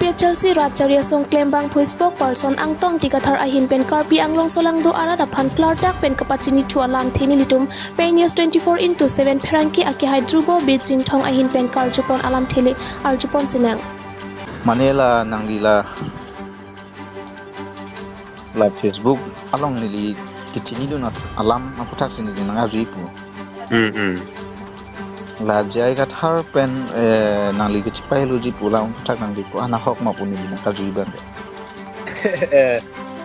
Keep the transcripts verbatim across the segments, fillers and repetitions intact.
APHLC rat achari asong klembangphu spokesperson Angtong Dikathar ahin pen Karbi Anglong solangdo arat aphan klardak pen kapachinithu alamthe nelitum Pei News twenty-four into seven pherangke akehai Dhrubo Bey Chinthong ahin pen karjupon alamthe le arjupon sinang. Mane la nangli la, la Facebook along neli kechinidun at-, alam aphuthak si neli nang-arju pu. Hmm, hmm. La J I Kathar pen, eh, nangli kechipailuji pu alam aphuthak nangli pu, ah, nahok ma pu neli nang-arju abang. Eh,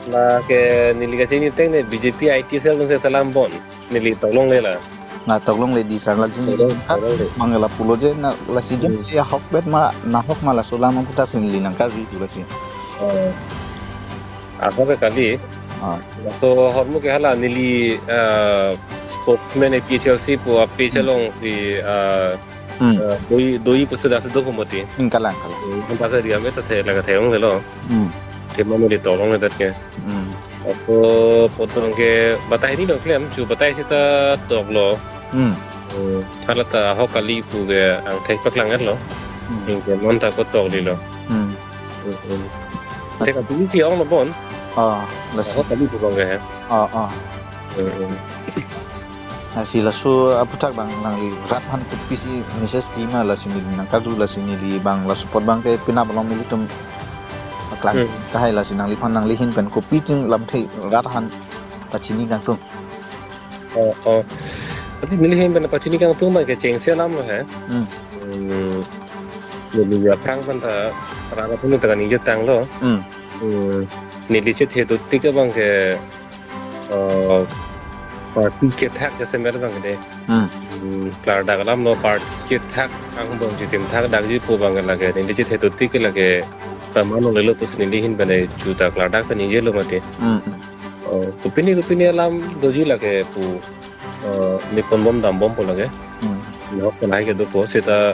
la ke neli kachini teng ne BJP IT cell atum si salam bon. Neli toklongle la. Na toklongle di sar la jin. Toklong, toklongle. Mangala pulo je na lasi jin. Hmm. Si ahok bet ma, nahok ma laso alam aphuthak si neli nang-arju pu lasi. Oh. Ahok ke kali. Ah. So hormu ke hala neli, ah, spokesman APHLC pu APHLC, hmm, along si, ah, hmm, ah, doi, doi pu sudah sudah pemoti. Hmm, kalang, kalang. Hmm, entah ke dia me ta the, laga theyong lelo. Hmm. Tema neli toklongle det ke. Hmm. Ako potong ke batai ni dong klem, chu batai sita toklo. Hmm. Hmm, hala ta ahok kali pu ke angthek paklang lo. Hmm. Hingke non ta ko toklelo. Hmm. Hmm, hmm. Te ka bini ti ong lo bon. Ah, lasi. Ahok kali pu bang ke he. Ah, ah. Hmm, hmm. Lasi laso aphuthak bang nangli rat aphan kopisi message pi ma lasi neli nang-arju lasi neli bang laso apot bang ke penap along nelitum aklang, hmm, tahai lasi nangliphan nangli ahin pen kopi ting lamthe rat aphan pachini kangtung. Oh, oh. Tapi neli ahin pen pachini kangtung ma ke chengsi alam lo he. Hmm. Hmm. Neli aphrang aphan ta rat aphan ta kaningje tanglo. Hmm. Hmm. Neli chethe dotik abang ke, eh, party kethak jasemet abang ke de. Hmm. Hmm, klardak alam lo, party kethak angbong chitim thakdakji pu bang ke lake. Neli chethe dotik ke lake. Tama nonglelo pusi neli ahin pen chu ta klardak pen ningjelo mati. Hmm. Oh, kopine kopine alam doji lake pu, eh, me ponbom dambom pu lake. Hmm. Nahok pen hai kedo pu seta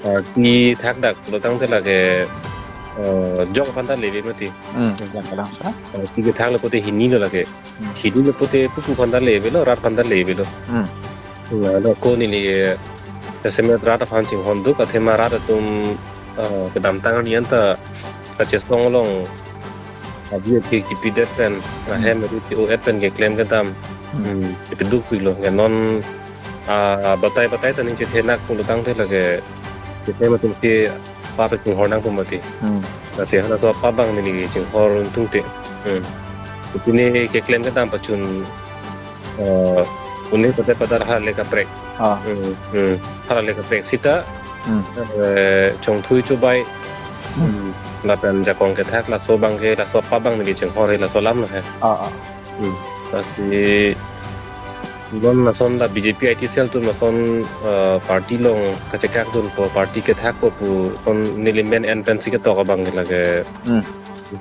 party thakdak lo tangte lake, eh, jok aphan ta leve mati. Hmm, kalang, kalang sa. Party kethak lo pote hini lo lake. Hmm. Hini lo pote pupu aphan ta levelo, rat aphan ta levelo. Hmm. Lalo ko neli, eh, jasemet rat aphan chinghon duk, athema rat atum, eh, kedamtang arni anta kachesong along, abi ati kipidet pen, hmm, ahem ati o et pen keklem kedam. Hmm. Hmm, kipiduk pilo, ke non, ah, batai batai ta ning chethenak pulo tangte lake, chethe atum ke pap chinghor nang pu mati. Hmm. Lasi halaso pap bang neli chinghor tung te. Hmm. Kopine keklem kedam pachun, eh, une pada pada hala le kaprek. Ah. Hmm, hmm. Hala le kaprek sita, hmm, eh, chongthui chobai. Hmm. Hmm. Lapen jakong kethak laso bang ke, laso pap bang neli chinghor he laso alam lo he. Ah, ah. Hmm. Lasi non lason la BJP IT cell atum lason, eh, party along kachekakdun ko, party kethak ko pu son neli men en pensi ketok abang ke lake. Hmm.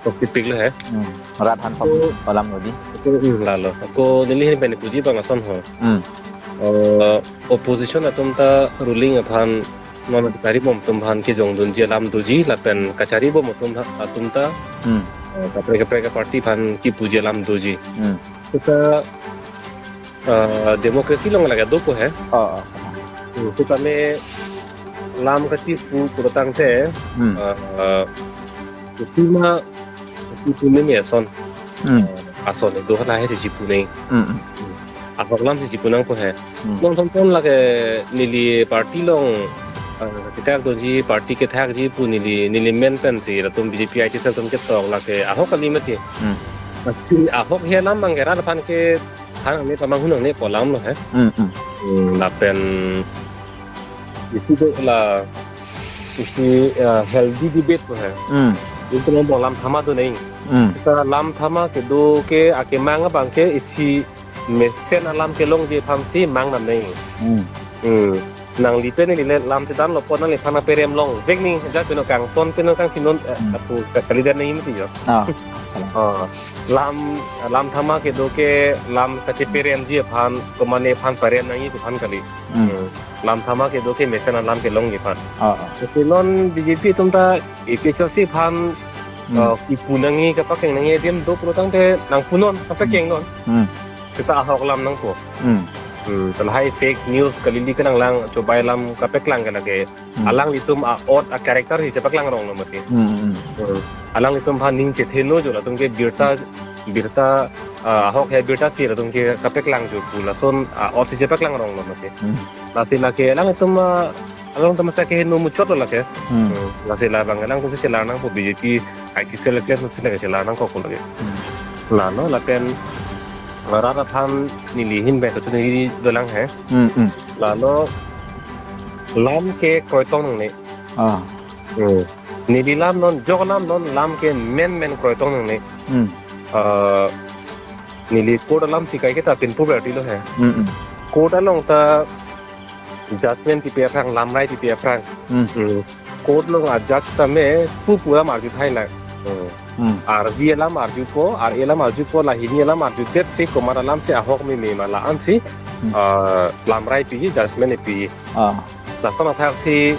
Tok tipik lo he. Hmm. Rat aphan pam alam lo di. Hmm, lalo. Ako neli ahin pen puji bang ason ho. Hmm. Eh, opposition atum ta ruling aphan non kacharibom atum aphan kejongdunji alam doji lapen kacharibom atum ta, atum ta, hmm, eh, kaprek kaprek party aphan kipuji alam doji. Hmm. Seta, eh, democracy along lake do ko he. Oh, oh. Hmm, seta me lam kachipu pulo tangte, hmm, eh, eh, sima, sima me ason. Hmm. Eh, ason do hala he chipu nang. Hmm, hmm. Ahok alam si chipu nang ko he. Hmm. Non thom thom lake neli party along, eh, kethakdunji, party kethakji pu neli, neli men pensi latum BJP IT cell atum ketok lake ahok kali mati. Hmm. Ahok he alam bang ke rat aphan ke thangne pamanghu nangne pu alam lo he. Hmm, hmm. Hmm, lapen isi do la, isi, eh, healthy debate lo he. Hmm. Itu nombor lam thama do nang. Hmm. Seta lam thama kedo ke akemang abang ke isi mesen alam kelongji aphansi mang nam nang. Hmm. Hmm. Nangli pen neli le lam chedan lo pon nangliphan perem longvek nang, ja peno kangton peno kangchinon, eh, hmm, apu ka-, kalidet nang mati jo. Ah. Oh. Lam, lam thama kedo ke lam kacheperemji aphan, komane aphan perem nangji aphan kali. Hmm. Hmm. Lam thama kedo ke mesen alam kelongji aphan. Ah, ah. Lasi non BJP atum ta APHLC aphan, hmm, eh, kipu nangji kapakeng nangji adim do pulo tangte nangpunon, kapakengnon. Hmm. Seta ahok alam nangpo. Hmm. Hmm, ta lahai fake news kalili kelang lang, chobai alam kapeklang ke lake. Hmm. Alanglitum a-ot a-character si chepaklang rong lo mati. Hmm, hmm. Hmm. Alanglitum aphan ning chetheno jo latum ke birta, birta, ah, ahok he birta si latum ke kapeklang jo pu lason a-ot si chepaklang rong lo mati. Hmm. Lasi lake alanglitum, ah, alangtum masa ke heno muchot lo lake. Hmm. Hmm. Lasi labang alangtum si chelar nangpo B J P I T cell ke si lake chelar nangkok lo lake. Hmm. Lalo lapen rat aphan neli ahin bai kachini dolang he. Hmm, hmm. Lalo lam ke kroitong nangne. Ah. Hmm. Neli lam non, jok lam non, lam ke menmen kroitong nangne. Hmm. Ah, neli court alam si kaiketa pinpur berti lo he. Hmm, hmm. Court along ta judgment pipe aphrang, lamrai pipe aphrang. Hmm. Hmm. Court along a-judge tame pupu alam arju thai lang. Hmm. Hmm. Arvi alam arjupo, ar-e alam arjupo, la hini alam arjudet si komat alam si ahok meme ma la-an si, Hmm. ah, lamrai piji, judgment piji. Ah. Lason athak si,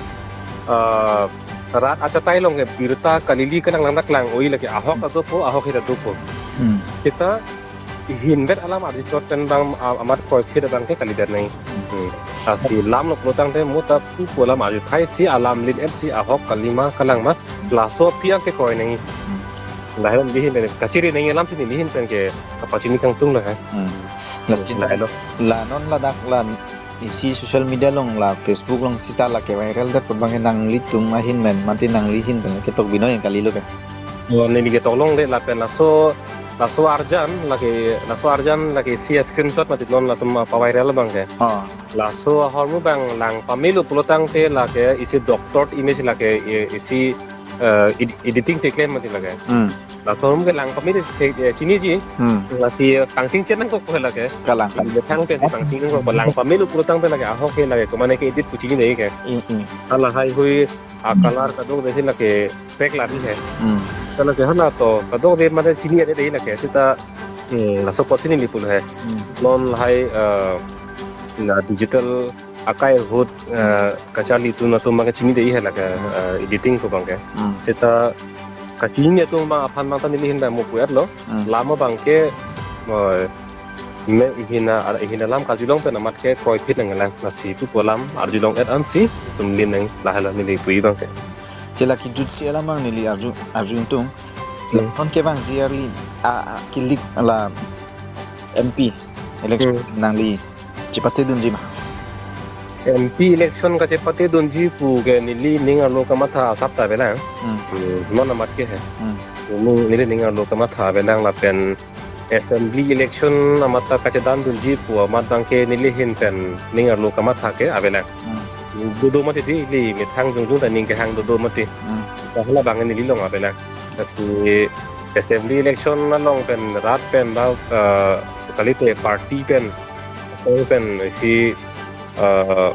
ah, rat achatai along ke birta kalili kelang lang dak lang oi lake ahok ta dopo, ahok hita dopo. Hmm. Seta hinvet alam arju chot pen bang, ah, amat kroiphit abang ke kalidet nai. Hmm. Lasi lam lo pulotangte mo ta pupu alam arju thai si alam lit et si ahok kalima kalang ma laso aphi ke kroi nai. Hmm. Lahai neli ahin pen kachiri nai alam si neli ahin pen ke kapachini kangtung lo he. Hmm. Lasi Hmm, lahai lo. La non ladak la isi social media along la Facebook along sita lake viral det pon bang ke nanglitum ahin pen mati nangli ahin pen ketok binoi yang kali lo ke. Oh, neli ketok longle lapen laso, laso arjan lake, laso arjan lake isi screenshot mati non latum, ah, paviral abang ke. Oh. Laso ahormu bang lang pamelo pulotangte lake isi doctored image lake, eh, isi, eh, ed-, editing si klem mati lake. Hmm. Laso ahormu ke lang pamelo si, eh, chiniji. Hmm. Lasi pangching chen nangkok ko lake. Kalang, kalang. Methang pen si pangching nangkok ko lang pamelo pulotangte lake ahok he lake komat ke edit pu chinine ke. Hmm, hmm. Hala haihui a-color kadokave si lake fake la di he. Hmm. Ta lake hala to kadokave mane chini ade dei lake seta, hmm, laso apot si neli pulo he. Hmm. Non lahai, eh, la digital akai ahut, eh, kacharlitun atum ma kachini dei he lake, eh, editing pu abang ke. Hmm. Seta kachini atum ma aphan ma ta neli ahin pen mo pu et lo. Hmm. Lam abang ke, eh, me ihin a, ihin alam karjulong pen amat ke kroiphit nanglang, lasi pupu alam arjulong et an si itum lin nang, lahai lo neli pu abang ke. Che la kejut si alam abang neli arju, arju ingtung. Hmm. Non ke bang J R li a, a, kilik la M P election Hmm. nangli chepate dunji ma? M P election kachepate dunji pu ke neli ning arlo kamatha asap ta avelang. Hmm. Hmm, non amat ke he. Hmm. Neli, neli ning arlo kamatha avelang lapen assembly election amat ta kachedan dunji pu amat abang ke neli ahin pen ning arlo kamatha ke avelang. Hmm. Dodo mati di, ili methang jongjong ta ning kehang dodo mati. Hmm. Ta hala abang neli long avelang. Lasi assembly election along pen rat pen ba, eh, kalite party pen, pen isi, eh,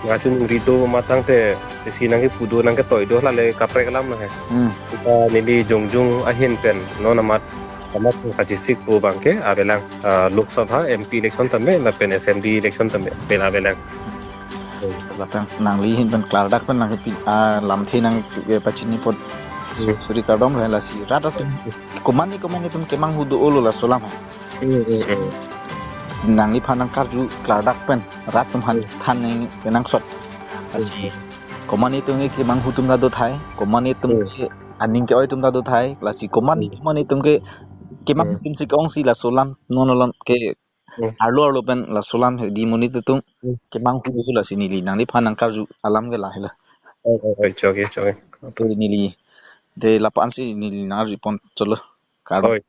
ngachun rido matangte isi nangkepu do nangketoi do hala le kaprek alam lo he. Hmm. Ta neli jongjong ahin pen non amat, amat kachesik pu abang ke avelang, eh, Lok Sabha M P election tame lapen assembly election tame pen avelang. Lapen nangli ahin pen klardak pen nangkepi, ah, lamthe nang, eh, pachini apot Hmm. suri kardom lo he, lasi rat atum komatne komatne atum kemanghu do-o lo laso alam he. Hmm, hmm, hmm. Nangliphan nangkarju klardak pen rat atum aphan Hmm. than nang kenangsot. Lasi Hmm. komatne atum ke kemanghu atum ta do thai, komatne atum Hmm. ke aning ke-oi atum ta do thai, lasi komatne Hmm. komatne atum ke kemanghu Hmm. atum si ke-ong si laso alam non alam ke Hmm. arlo arlo pen laso alam he di monit atum Hmm. kemanghu hu lasi neli nangliphan nangkarju alam ke lahai lo. Oh, oh, oh, choke, choke. Apo neli de lapu-an si neli nang-arju pon chotlo. Kardom. Oh,